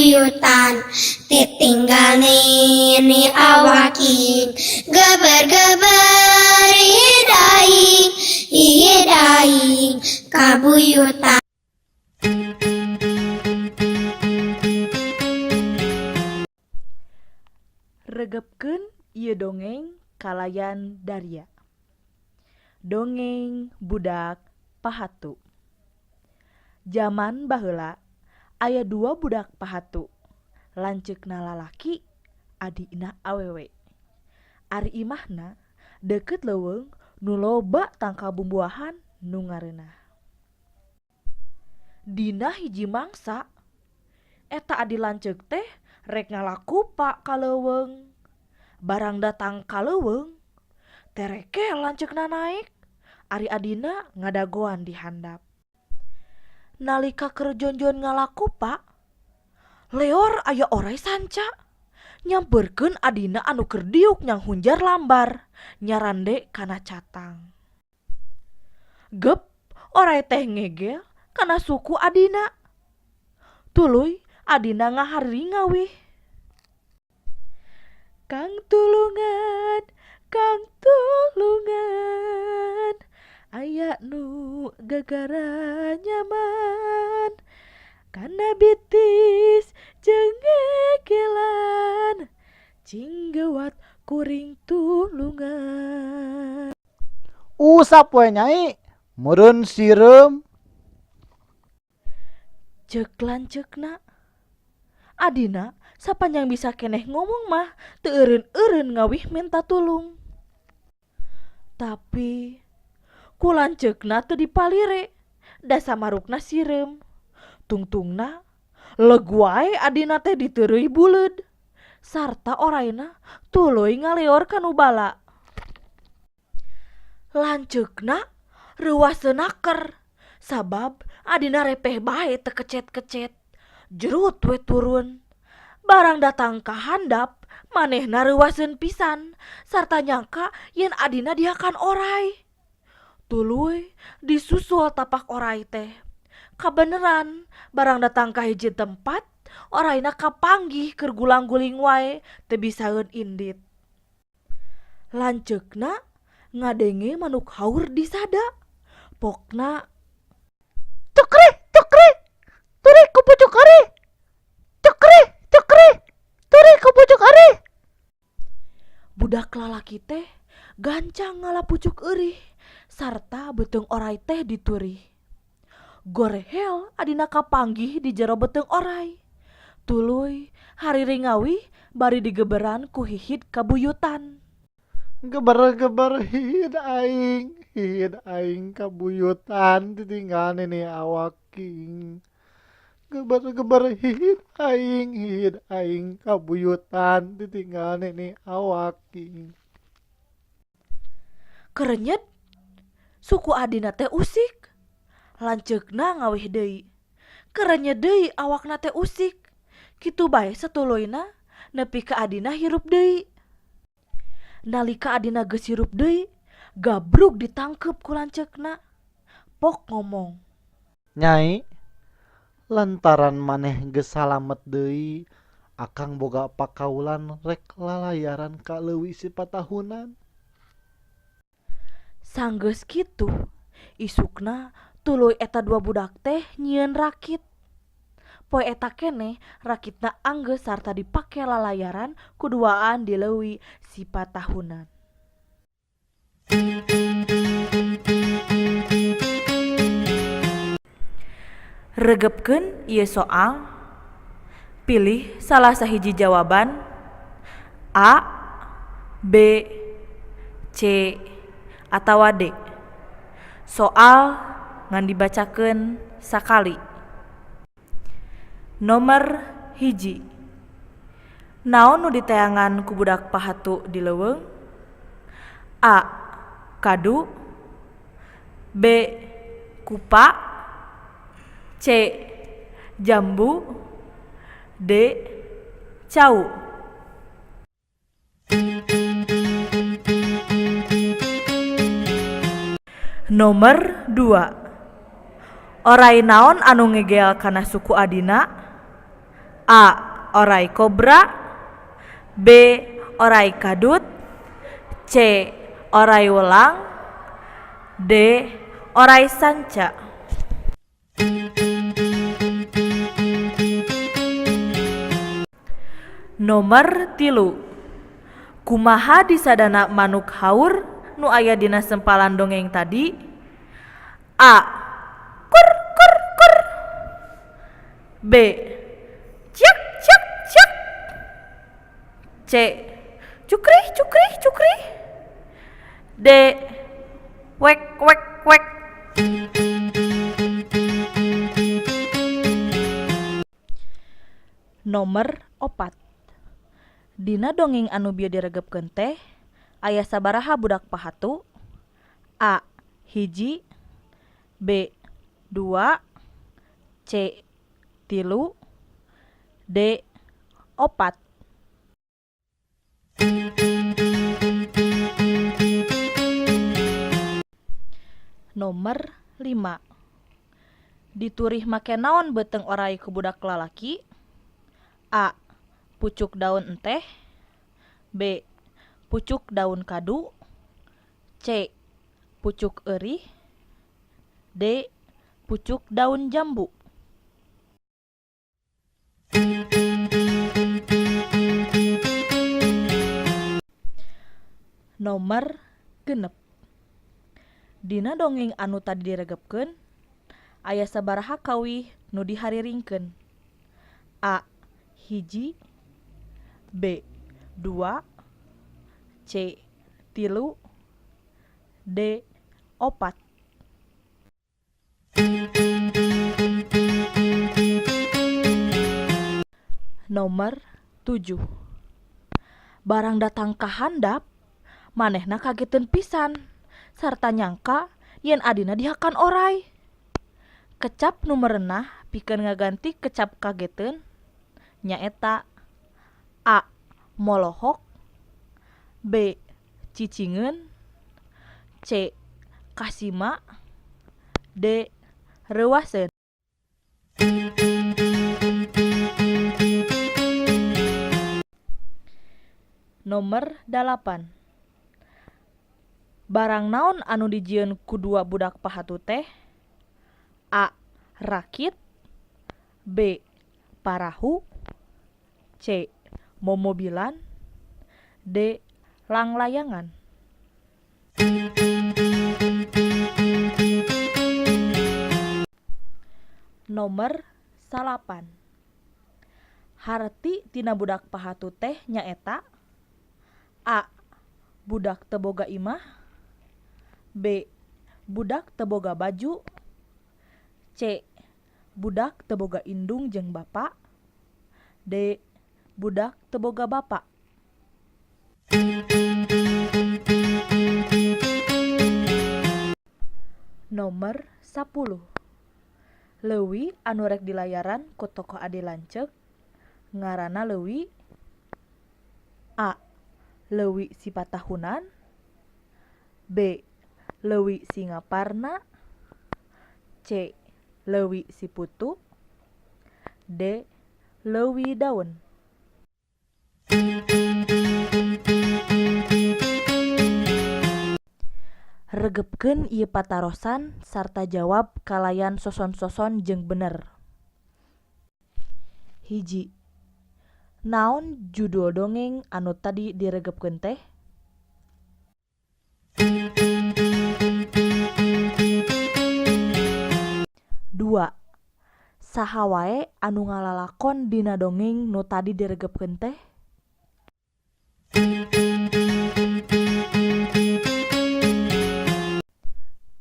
Kabuyutan ditinggal nini awaking geber-geber hid aing hid aing kabuyutan. Regepkeun ieu dongeng kalayan Daria. Dongeng Budak Pahatu. Jaman baheula aya dua budak pahatu, lanceukna lalaki, adina awewe. Ari imahna deukeut leuweung nu loba tangkal bumbuahan nu ngareunah. Dina hiji mangsa eta adi lanceuk teh rek ngala kupa ka leuweung. Barang datang ka leuweung, tereke lanceukna naek, ari adina ngadagoan di handap. Nalika keur jonjon ngala kupa, leor aya oray sanca nyampeurkeun adina anu keur diuk nyanghunjar lambar nyarande kana catang. Gep oray teh ngegel kana suku adina. Tuluy adina ngahariring ngawih. Kang tulungan, kang tulungan, aya nu gagara nyaman kana bitis jeung ngegelan cing gewat kuring tulungan. Usap we Nyai, meureun sireum. Ceuk lanceukna. Adina sapanjang bisa keneh ngomong mah teu eureun-eureun ngawih minta tulung. Tapi ku lanceukna teu dipalire, da samarukna sireum. Tungtungna leg wae adina teh diteureui buleud sarta orayna tuluy ngaleor ka nu bala. Lanceukna reuwaseun naker sabab adina repeh bae teu kecet-kecet. Jerut we turun. Barang datang ka handap, manehna reuwaseun pisan sarta nyangka yen adina dihakan oray. Tuluy disusul tapak oray teh. Kabeneran, barang datang ka hiji tempat, orayna kapanggih keur gulang-guling wae teu bisaeun indit. Lanceukna ngadenge manuk haur disada. Pokna Cekre, cekre, turi ku pucuk eurih. Cekre, cekre, turi ku pucuk eurih. Budak lalaki teh gancang ngala pucuk eurih sarta beuteung oray teh diturih. Gorehel adina kapanggih di jero beuteung oray. Tuluy hariring ngawih bari digeberan ku hihid kabuyutan. Geber-geber hid aing kabuyutan ditinggal nini awaking. Geber-geber hid aing kabuyutan ditinggal nini awaking. Kerenyet suku adina teh usik. Lanceukna ngawih deui. Kerenyet deui awakna teh usik. Kitu bae satuluyna nepi ka adina hirup deui. Nalika adina geus hirup deui, gabrug ditangkeup ku lanceukna. Pok ngomong, Nyai, lantaran maneh geus salamet deui, akang boga pakaulan rek lalayaran ka leuwi sipatahunan. Sanggeus kitu, isukna tuluy eta dua budak teh nyieun rakit. Poe eta keneh rakitna anggeus sarta dipake lalayaran ku duaan di leuwi sipatahunan. Regepkeun ieu soal. Pilih salah sahiji jawaban A, B, C, atawa D. Soal ngan dibacakeun sakali. Nomor 1. Naon nu diteangan ku budak pahatu di leuweung? A. Kadu, B. Kupa, C. Jambu, D. Cau. Nomor 2. Oray naon anu ngegel kana suku adina? A. Orai kobra, B. Orai kadut, C. Orai welang, D. Orai sanca. Nomer 3. Kumaha disadana manuk haur nu aya dina sempalan dongeng tadi? A. Kur kur kur. B. Ciak ciak ciak. C. Cukrih cukrih cukrih. D. Wek wek wek. Nomer 4. Dina dongeng anu bieu diregepkeun teh aya sabaraha budak pahatu? A. 1, B. 2, C. 3, D. 4. Nomer 5. Diturih make naon beuteung orai ku budak lalaki? A. Pucuk daun enteh, B. Pucuk daun kadu, C. Pucuk eurih, D. Pucuk daun jambu. Nomer 6. Dina dongeng anu tadi diregepkeun aya sabaraha kawih nu dihariringkeun? A. 1, B. 2, C. 3, D. 4. Nomer 7. Barang datang ka handap, manehna kageteun pisan sarta nyangka yen adina dihakan orai. Kecap nu merenah pikeun ngaganti kecap kageteun nyaeta A. Molohok, B. Cicingeun, C. Kasima, D. Reuwaseun. Nomer 8. Barang naon anu dijieun ku dua budak pahatu teh? A. Rakit, B. Parahu, C. Momobilan, D. Langlayangan. Nomer 9. Harti tina budak pahatu teh nyaeta A. Budak teu boga imah, B. Budak teu boga baju, C. Budak teu boga indung jeung bapa, D. Budak teu boga bapa. Nomer 10. Leuwi anu rek dilayaran ku tokoh adi lanceuk ngaranna leuwi A. Leuwi Sipatahunan, B. Leuwi Singaparna, C. Leuwi Siputu, D. Leuwi Daun. Regepkeun ieu patarosan sarta jawab kalayan soson-soson jeung bener. 1. Naon judul dongeng anu tadi diregepkeun teh? 2. Saha wae anu ngalalakon dina dongeng nu tadi diregepkeun teh?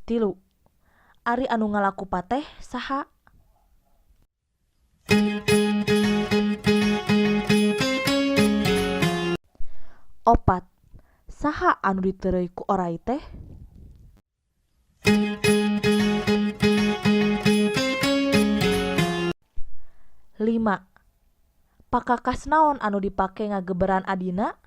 3. Ari anu ngalakupa teh saha? 4. Saha anu diteureuy ku orai teh? 5. Pakakas naon anu dipake ngageberan adina?